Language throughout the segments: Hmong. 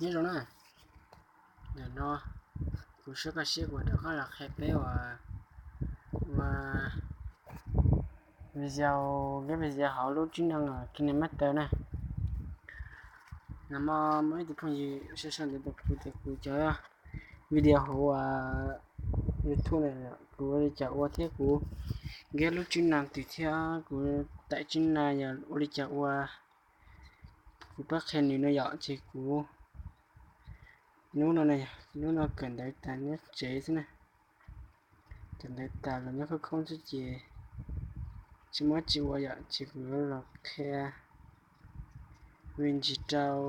Nyob zoo na, ntawm no kuv sab kaj siab kuv rov qab los qhia peb uas, uas video, peb video hauv lub tsib neeg KineMaster na. Nag hmo muaj ib tug phooj ywg sau sau ntawv rau kuv tias kuv cov video hauv YouTube na, kuv ua li cas ua thiab kuv nkag lub tsib neeg twg thiab kuv taim tsib neeg yog ua li cas ua. Kuv pab qhia nws no yom, ces kuv hnub no, hnub no kawm ntawv tas nyob tsev xwb na. Kawm ntawv tas los nyob khoob khoob xwb ces tsis muaj dab tsi ua yom, ces kuv yuav los qhia me ntsis rau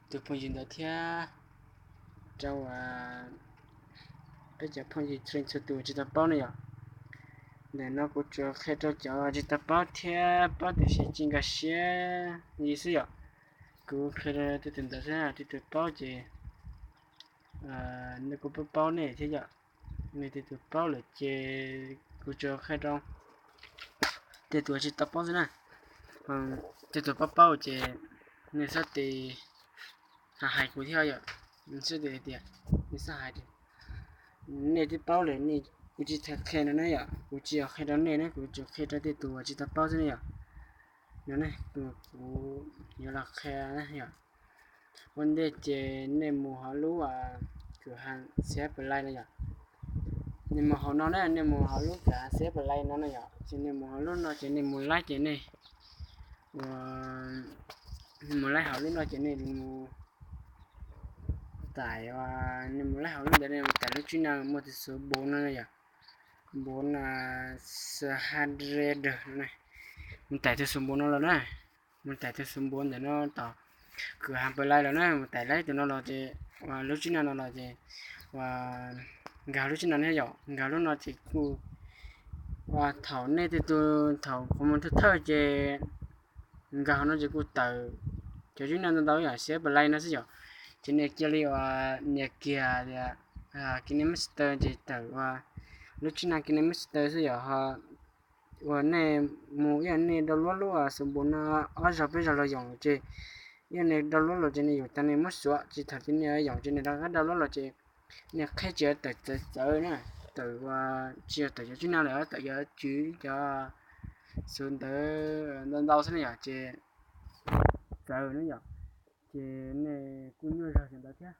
tus phooj ywg ntawd thiab rau peb cov phooj ywg txhua tus tsis tau paub ne yom. Ntawm no kuv tsuas qhia rau cov tsis tau paub thiab paub tiam sis tsis nkag siab li xwb yom. Kuv qhia rau tus ntawd xwb, tus paub ces nws kuj paub paub nej thiab yom. Nws tus paub lawm ces kuv tsuas qhia rau tus tsis tau paub xwb na. Tus paub paub ces nws xav tias hais kuv thiab yom, nws xav tias, nws xav hais tias nej twb paub lawm ne, kuv tsis tau qhia no na yom, kuv tsis yog qhia rau nej ne, kuv tsuas qhia rau tej tus tsis tau paub xwb ne yom. No ne, kuv yuav los qhia yom. Ua ntej ces nej mus hauv lub kwv ha Xav Play no yom. Nej mus hauv no ne, nej mus hauv lub kwv ha Xav Play no no yom, ces nej mus hauv lub no ces nej mus laib ces nej, mus laib hauv lub no ces nej mus tais, nej mus laib hauv lub ntawd nej mus tais lub tsib neeg muaj tus xov npau no no yom. Npau no, Xav Play no, mus tais tus xov npau no los na. Mus tais tus xov npau ntawm no tom kwv ha Play los na, mus tais laib tus no los ces, lub tsib neeg no los ces, ua, nkag lub tsib neeg no yom, nkag lub no ces kuj, ua, thaum nej tej tug thaum qhov muag thawj thawj ces nkag hauv no ces kuj tawm cov tsib neeg ntau ntau yom, Xav Play no xwb yom. Ces nej cia li ua, nias kiag tias KineMaster ces tawm ua lub tsib neeg KineMaster xwb yom. Ho uas nej mus ib yam nej download lub xov npau no ob zaug peb zaug los yoom ces, ib yam nej download los ces nej yoom tag nej muab xuav ces thaum twg nej yoom ces nej rov qab download los ces nej qheb tsis tawm txawv txawv na, tawm ua, tsis yog tawm cov tsib neeg lawm, tawm cov tswv cov xov ntawd ntau ntau xwb ne yom, ces txawv na yom. Ces nej kuj nyuaj zog cov ntawd thiab.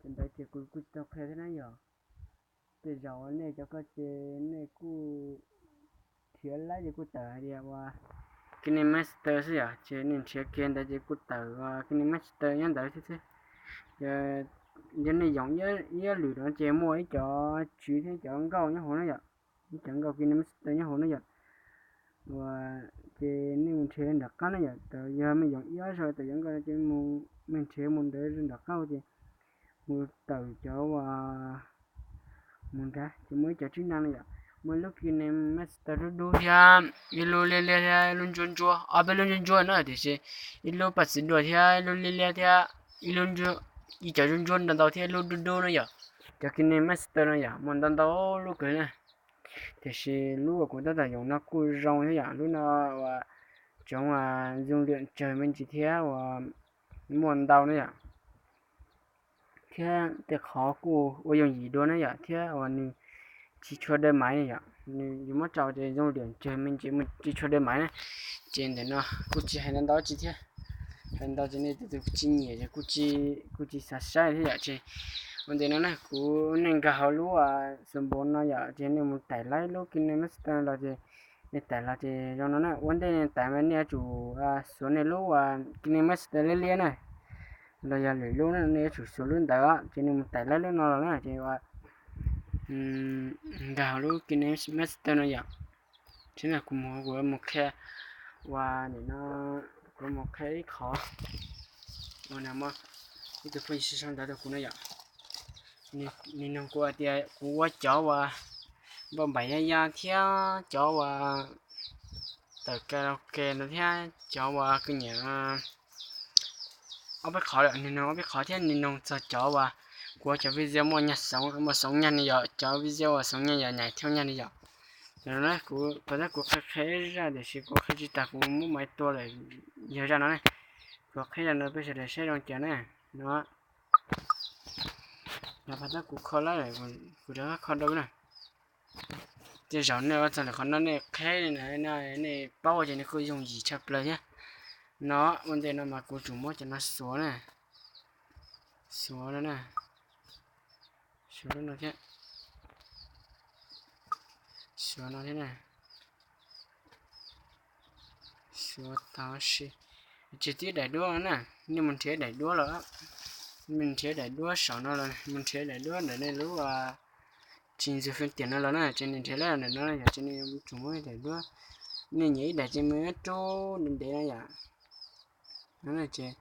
Cov ntawd ces kuv kuj tsis tau qhia thiab na yom. Tej zaum nej cov ko ces nej kuj nrhiav laib ces kuj tawm hais tias ua KineMaster xwb yom, ces nej nrhiav kiag ntawd ces kuj tawm ua KineMaster nyob ntawd thiab xwb. Yog nej yoom ib lwm no ces muaj ib cov tswv thiab cov nkauj nyob hauv na yom, ib cov nkauj KineMaster nyob hauv na yom. Ua, ces nej mus nrhiav nram qab na yom, thaum yog mej yoom ib ob zaug tawm cov nkauj no ces mej nrhiav mus ntawd nram qab ces mus tawm cov uas mus nrad ces muaj ib cov tsib neeg no yom, muaj ib lub KineMaster dub dub thiab ib lub liab liab thiab ib lub ntsuab ntsuab, ob peb lub ntsuab ntsuab na, tiam sis ib lub paj txiv dua thiab ib lub liab liab thiab ib lub ntsuab, ib cov ntsuab ntsuab ntau ntau thiab ib lub dub dub na yom. Cov KineMaster no yom muaj ntau ntau lub kawg na. Tiam sis lub uas kuv tab tom yoom no kuj zoo thiab yom, lub no uas tsoov uas zoo lwm tsawg me ntsis thiab uas muaj ntau na yom. Thiab tej qhov kuj ua yooj yim dua na yom, thiab uas nws tsis tshua dawb maiv na yom, nws yus muab tsau ces zoo lwm tsawg me ntsis tsis tshua dawb maiv na. Ces ntawm no kuj tsis hais ntau ntau tsi thiab, hais ntau ces nej tus tsis nyiam ces kuj tsis xav saib thiab yom. Ces ua ntej no na kuv, nej nkag hauv lub xov npau no yom, ces nej mus tais laib lub KineMaster los ces nej tais los ces zoo no na. Ua ntej nej tais mas nej yuav tsum xuav nej lub KineMaster liab liab na, los yog lwm lub na, nej yuav tsum xuav lub ntawd ces nej mus tais laib lub no los na ces nkag hauv lub KineMaster no yom. Tsis na kuv mus, kuv mus qhia, ua nim no kuv mus qhia ib qhov uas ib tug phooj ywg sau ntawv rau kuv no yom. Nws nug kuv tias kuv ua cov uas npauj npaim ya ya thiab cov uas tawm karaoke ntawd thiab cov uas kuv nyiam ob peb qhov lawm, nws nug ob peb qhov thiab nws nug txog cov uas kuv ua cov video muaj nyag xoov, muaj xoov nyag ne yom, cov video uas xoov nyag yom, nyais thiab nyag ne yom. Yog no na kuv, kuv tab kuv qhia qhia zaj tiam sis kuv qhia tsis tag kuv muab maiv tua lawm, yog zaj no na. Kuv qhia zaj no peb sawv daws saib zoo cas na. No, no pas tab kuv kho lawm, kuv rov qab kho rau na. Tej zaum nej ua txog lawm qhov no nej qheb, nej paub ces nej kuj yooj yim tshaj plaws thiab. No, ua ntej no mas kuv tsum muab cov no xuav na, xuav no na, xuav lub no thiab, xuav no thiab na, xuav tau si. Tsis tib daim duab na, nej mus nrhiav daim duab los, mus nrhiav daim duab saum no los, mus nrhiav daim duab ntawm nej lub tsis ntxuag fwj tiam no los na, ces nej nrhiav lawm ntawm no yog ces nej tsum muab ib daim duab, nej nyiam ib daim ces mus rub ntev ntev no yom. Ces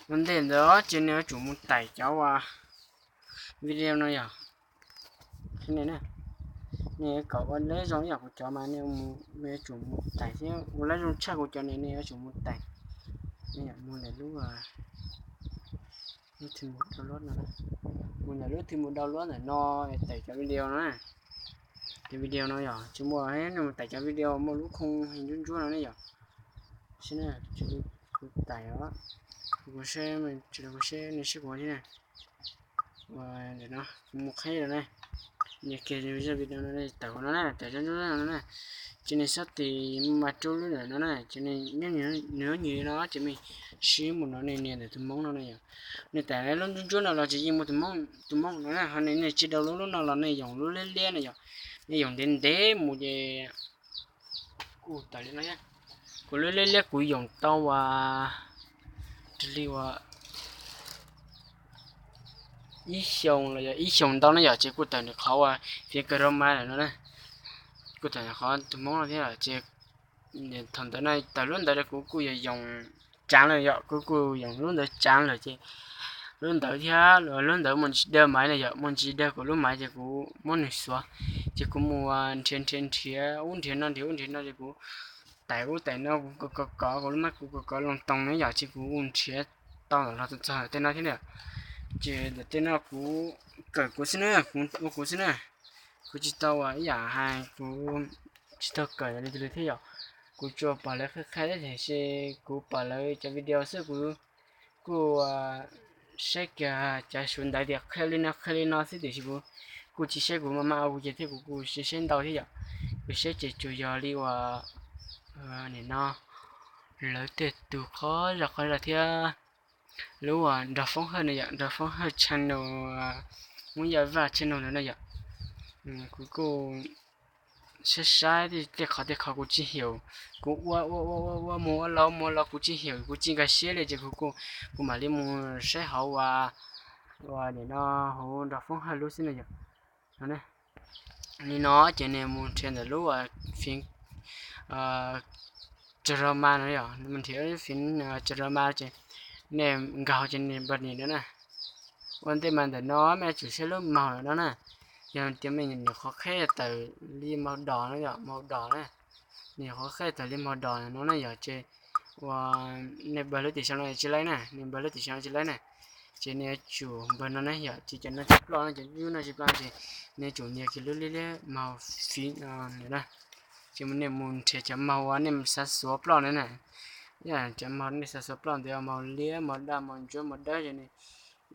ua ntej ntawd ces nej yuav tsum mus tais cov uas video no yog, nej yuav kom ua lab zoo ib yam kuv cov mas nej yuav tsum mus tais thiab, ua lab zoo tshaj kuv cov ne nej yuav tsum mus tais. Nej mus ntawm lub, lub thij mus download no, mus ntawm lub thij mus download ntawm no, tais cov video no na. Cov video no yog tsis muaj, nej mus tais cov video muaj lub khoo ntsuab ntsuab no ne yom. Sib na, kuv tais os, kuv seb, kuv seb nej sib kuv thiab na. Ua ntawm no kuv mus qheb lawm na. Nias kiag zaj video no tawm no na, tawm zaj no na, ces nej xob tis mas rub lub ntawm no na, ces nws nws no ces nej sib mus no nej nias ntawm tus Hmoob no na yom. Nej tais lub ntsuab ntsuab no los tsis yeej muaj tus Hmoob, tus Hmoob no na, ho nej tsis download lub no los nej yoom lub liab liab no yom. Nej yoom ntev ntev mus ces kuj tawm li no thiab. Kuv lub liab liab kuv yoom tau uas raws li uas ib xyoos los yog ib xyoos ntau na yom, ces kuj tawm ntawm qhov uas fiv kaw rau mas lawm no na, kuj tawm ntawm qhov tus Hmoob no thiab ces thaum ntawd no tawm lub ntawd rau kuv kuj yog yoom tsaav lawm yom, kuv kuj yoom lub ntawd tsaav lawm ces lub ntawd thiab lub ntawd muaj ntsis dawg maiv na yom, muaj ntsis dawg kuv lub maiv ces kuv muab nws xuav, ces kuv mus nrhiav nrhiav nrhiav ub nrhiav no nrhiav ub nrhiav no ces kuv tais ub tais no kuv kov kov kov kuv lub maiv kuv kov kov loo toos na yom, ces kuv mus nrhiav tau ntawm los txog ntawm tej no thiab na. Ces ntawm tej no kuv kawm kuv xwb na, kuv ua kuv xwb na, kuv tsis tau ua ib yam hais kuv tsis tau kawm li li thiab yom. Kuv tsuas pom lawv qhia qhia thiab tiam sis kuv pom lawv cov video xwb kuv kuj saib kiag cov suav ntawv tias qhia li no qhia li no xwb tiam sis kuv kuj tsis saib, kuv maj maj ua kuv ces thiab kuv kuj tsis saib ntau thiab yom. Kuv saib ces tsuas yog li uas nim no lawv tej tus qhov zog qhov zog thiab lub uas Nrog Foob Hawj no yom, Nrog Foob Hawj channel, Hmoob Yaj Vaj channel ntawd no yom. Kuv kuj saib saib tej qhov tej qhov kuv tsis xyum, kuv ua ua ua ua ua mus ua los mus los kuv tsis xyum kuv tsis nkag siab li ces kuv kuj, kuv mam li mus saib hauv uas, uas nim no hauv Nrog Foob Hawj lub xwb no yom. Li no ces nej mus nrhiav ntawm lub uas fiv drama no yom, mus nrhiav fiv drama ces nej nkag hauv ces nej npaj nim no na. Ua ntej mas ntawm no mej yuav tsum saib lub mouse lawm no na. Yog tias mej nyuam qhuav qheb tawm li mouse dos no yom, mouse dos na, nyuam qhuav qheb tawm li mouse dos no na yom ces ua nej npawg lub tim sau no tsis laib na, nej npawg lub tim sau no tsis laib na. Ces nej yuav tsum npawg no na yom, ces cov no tsis ploj no, cov yub no tsis ploj ces nej tsum nias kiag lub liab liab mouse fiv no na. Ces nej mus nrhiav cov mouse uas nej xav xuav ploj no na. Yog cov mouse nej xav xuav ploj ntawd mouse liab mouse daj mouse ntsuab mouse dawb ces nej,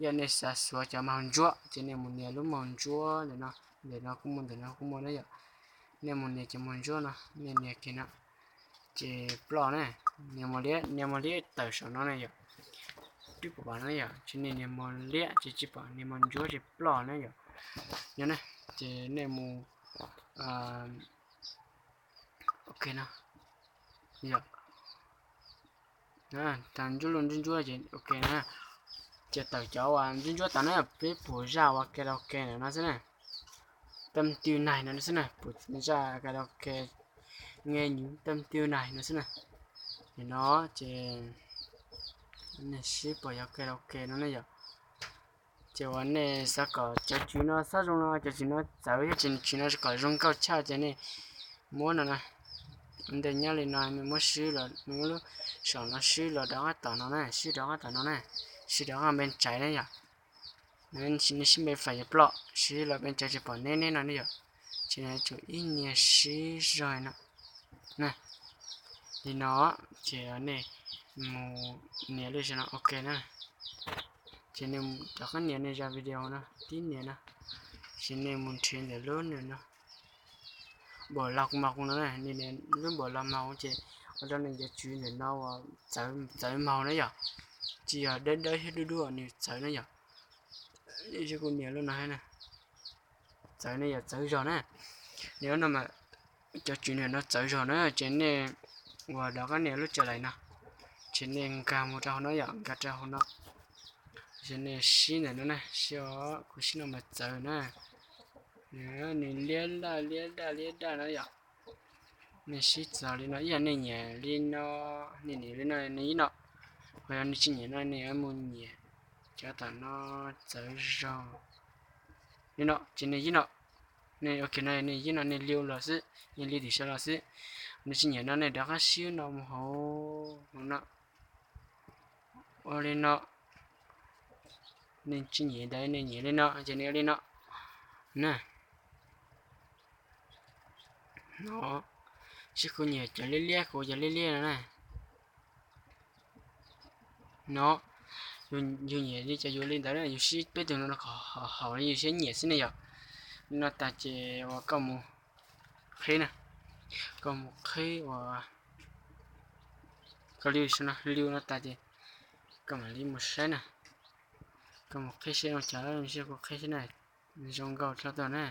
yog nej xav xuav cov mouse ntsuab ces nej mus nias lub mouse ntsuab ntawm no, ntawm no kuj muaj ntawm no kuj muaj na yom. Nej mus nias cov mouse ntsuab no, nej nias kiag no ces ploj na. Nias mouse liab, nias mouse liab tawm saum no na yom. Twb pom pom no yom, ces nej nias mouse liab ces tsis pom, nias mouse ntsuab ces ploj na yom. Nyob na, ces nej mus, ok no yom. Tag ntsuab lub ntsuab ntsuab ces ok na. Ces tawm cov uas ntsuab ntsuab tas na, peb pum zaj uas karaoke ntawm no xwb na. Tam tiw nais no xwb na, pum zaj karaoke, nghe nhạc tam tiw nais no xwb na. Nim no ces nej sib pom yog karaoke no ne yom. Ces uas nej xav kom cov tswv no xob zoo no, cov tswv no txawv thiab cov tswv no kom zoo nkauj tshaj ces nej muab no na. Ua ntej nyob li no nej muab swb los, nej muab lub saum no swb los rov qab tom no na, swb rov qab tom no na, swb rov qab npe tsaiv na yom. Nej sib npe fais yuav ploj, swb los npe tsaiv tsis pom neb neb no ne yom. Ces nej tsum ib niag sib zog no na. Li no ces nej mus nias lub no ok na. Ces nej rov qab nias nej zaj video no, tib nias no, ces nej mus nrhiav ntawm lub nws no, npaum lag mas no, lub npaum lag mas ces ua rau nws cov tswv ntawm no uas txawv maug na yom, tsis yog dawb dawb thiab dub dub, nws txawv na yom. Kuv nias lub no na, txawv ne yom, txawv zog na. Nws no mas cov tswv ntawm no txawv zog na, ces nej uas rov qab nias lub tswv lais no, ces nej nkag mus rau hauv no yom, nkag rau hauv no, ces nej sib ntawm no na, sib os, kuv sib no mas txawv na. Nws liab laj liab laj liab laj na yom. Nej sib txog li no, ib yam nej nyiam li no, nej nyiam li no nej yib no, ho yog nej tsis nyiam no nej mus nyiam cov tom no txawv zog li no ces nej yib no. Nej ok no nej yib no, nej liu los xwb, nej liu tim saum los xwb. Nej tsis nyiam no nej rov qab sib no mus hauv no. Ua li no, nej tsis nyiam ntawd nej nyiam li no ces nej ua li no na. No, seb kuv nyiam cov liab liab, kuv cov liab liab no na. No, yus nyiam li cas yus li ntawd na, yus sib peb tug no kom haum li yus siab nyiam xwb ne yom. No tas ces uas koj mus qhib na, koj mus qhib uas koj liu no tas ces koj mam li mus saib na, koj mus qhib saib ua cas, seb kuv qhib saib na, zoo nkauj tshaj tuaj na.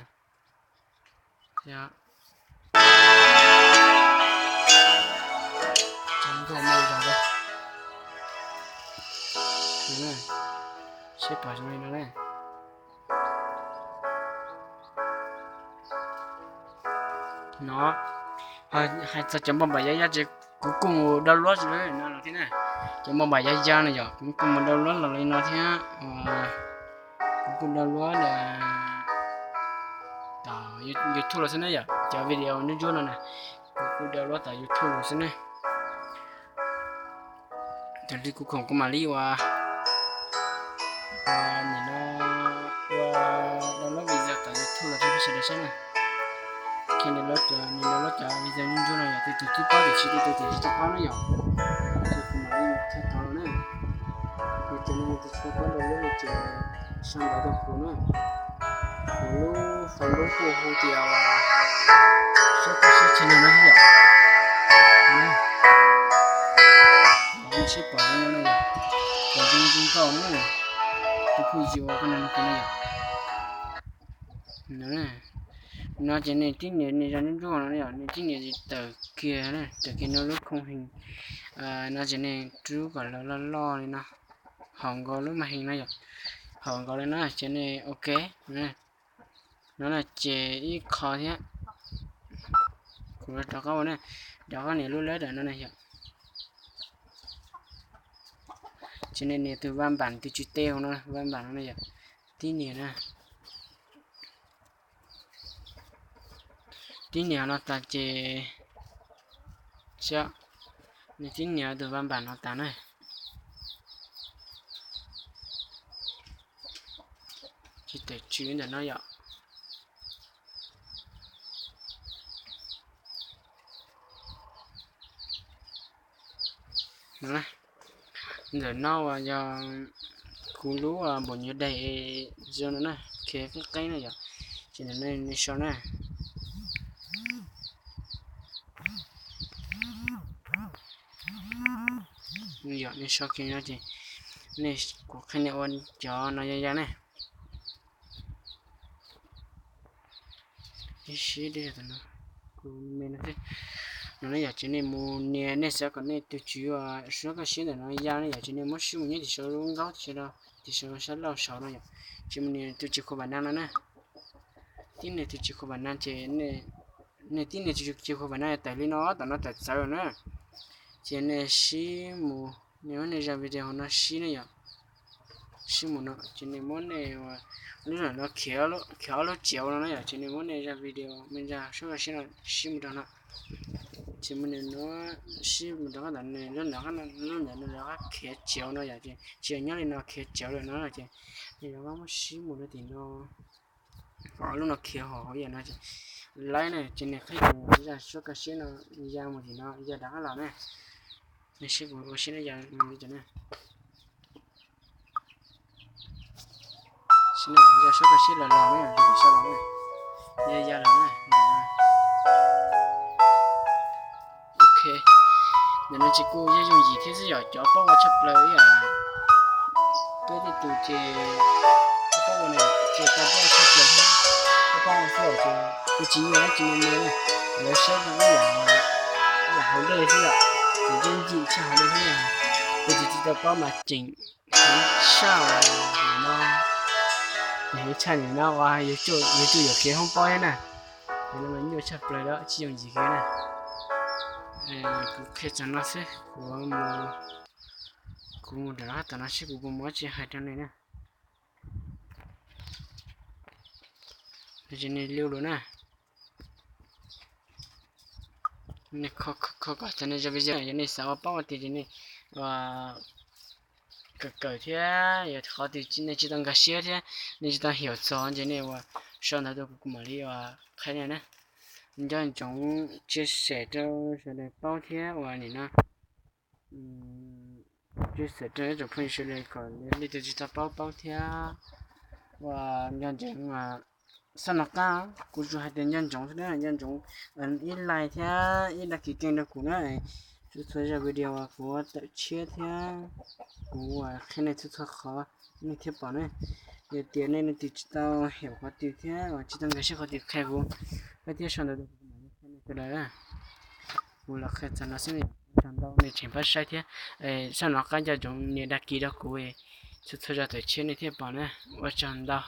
Seb pom zoo li no ne. No, hais txog cov npau npam yaj yaj ces kuv kuj mus download no los thiab na. Cov npau npam yaj yaj no yom, kuv kuj mus download los li no thiab. Kuv kuj download tom YouTube los xwb na yom, cov video ntsuab ntsuab no na, kuv kuj download tom YouTube los xwb ne. Tam li kuv khoom kuv mam li ua, nim no ua download video tom YouTube los rau peb sawv daws saib na. Ces nws download cov video ntsuab ntsuab no yom, tej tus twb paub tiam sis tej tus tsis tau paub na yom. Ces kuv mam li thaij tau los na. Ces cov no tus tsis tau paub download ces sau ntawv rau kuv na. Kuv lub Facebook kuj hu tias Suab Kaj Siab channel no thiab yom. Sib pom no yom, pom zoo zoo nkauj na. Tus phooj ywg uas koj no kuv na yom. No ces nej tib nias nej zaj ntsuab ntsuab no yom, nej tib nias tawm kiag, tawm kiag no lub khoo hees no ces nej rub kom loj loj li no, haum nkaus lub mas hees no yom, haum nkaus li no ces nej ok. No ces ib qho thiab, kuv rov qab ua na, rov qab nias lub lab dam no na yom. Ces nej nias tus vaj npam tus tswv teb hauv no, vaj npam no na yom, tib nias na. Tib nias no tas ces, nej tib nias tus vaj npam no tas na. Ces tawm tswv ntawm no yom. Ntawm no uas yog kuv lub npaum nyuag daim zoo no na, khiav qeeb qeeb na yom. Ces ntawm no nej sau na. Yog nej sau kiag no ces nej, kuv qhia nej ua cov no ya ya ne. Ib sib dej no, kuv me no xwb. No ne yom, ces nej mus nias, nej xav kom nej tus tswv Suab Kaj Siab ntawm no ya ne yom, ces nej muab sib mus nyob tim saum lub nkaub tim saum, tim saum sab laug saud no yom. Ces mus nias tus tswv khuv pam na no na. Tib nias tus tswv khuv pam na ces nej tib nias tus tswv khuv pam na tawm li no, tom no tawm txawv na. Ces nej sib mus, nej muab nej zaj video hauv no sib ne yom. Sib mus no ces nej muab nej lub no khiav, khiav ob lub tsiav no na yom, ces nej muab nej zaj video, nej zaj Suab Kaj Siab no sib mus rau no. Ces mus nws no sib mus rau qab ntawd, lub ntawd, lub ntawd no rov qab khiav tsiav no yom, ces tsis yog nyob li no khiav tsiav lawm no ces nej rov qab muab sib mus rau tim no. Ob lub no khiav hauv hauv yam no ces laib ne, ces nej qhib tus zaj Suab Kaj Siab no ya mus tim no, ya rov qab los ne. Nej sib kuv ua sib no ya li cas ne. Yog suab koj siab los los na, yog sau los na, yog ya los na. Ok, ntawm no ces kuj yog yooj yim thiab xwb yom, cov paub ua tshaj plaws ib yam. Peb tej tus ces paub ua ne, ces tau paub ua tshaj plaws thiab, paub ua xwb ces kuv tsis nyuaj dab tsi me me na. Lawv saib zoo ib yam, ib yam haus dej xwb yom, ces yooj yim tshaj haus dej xwb. Kuv tsis tsis tau paub mas tseem heev tshaj no, ces heev tshaj nim no uas yuav tsum yuav kev hoob pob thiab na. Ces no mas nyuaj tshaj plaws li, tsis yooj yim kiag na. Kuv qhia txog no xwb, kuv, kuv mus nram no tom no seb kuv puas muaj dab tsi hais rau nej na. Ces nej liu lus na. Nej kho kho kom txog nej zaj video, yog nej xav ua paub ua tiag ces nej ua kawm kawm thiab, yog qhov twg nej tsis tau nkag siab thiab nej tsis tau hiểu txog ces nej ua sau ntawv tuaj kuv mam li ua qhia nej na. Nco ntsoov chia sẻ rau sawv daws paub thiab uas nim no chia sẻ rau ib tsoom phooj ywg sawv daws kom leej twg tsis tau paub paub thiab. Uas nco ntsoov, xab no qab kuv tsuas hais tias nco ntsoov xwb na, nco ntsoov ib like thiab ib đăng ký kênh rau kuv na. Txhua txhua zaj video kuv tawm tshiab thiab kuv qhia nej txhua txhua qhov nej thiaj pom na. Yog tias nej leej twg tsis tau hiểu qhov twg thiab uas tsis tau nkag siab qhov twg qhia kuv, thiab sau ntawv rau kuv mam li qhia nej sawv daws. Kuv los qhia txog no xwb, ua tsaug ntau nej tseem pab saib thiab. Xab no qab nco ntsoov nias đăng ký rau kuv, txhua txhua zaj tawm tshiab nej thiaj pom na. Ua tsaug ntau.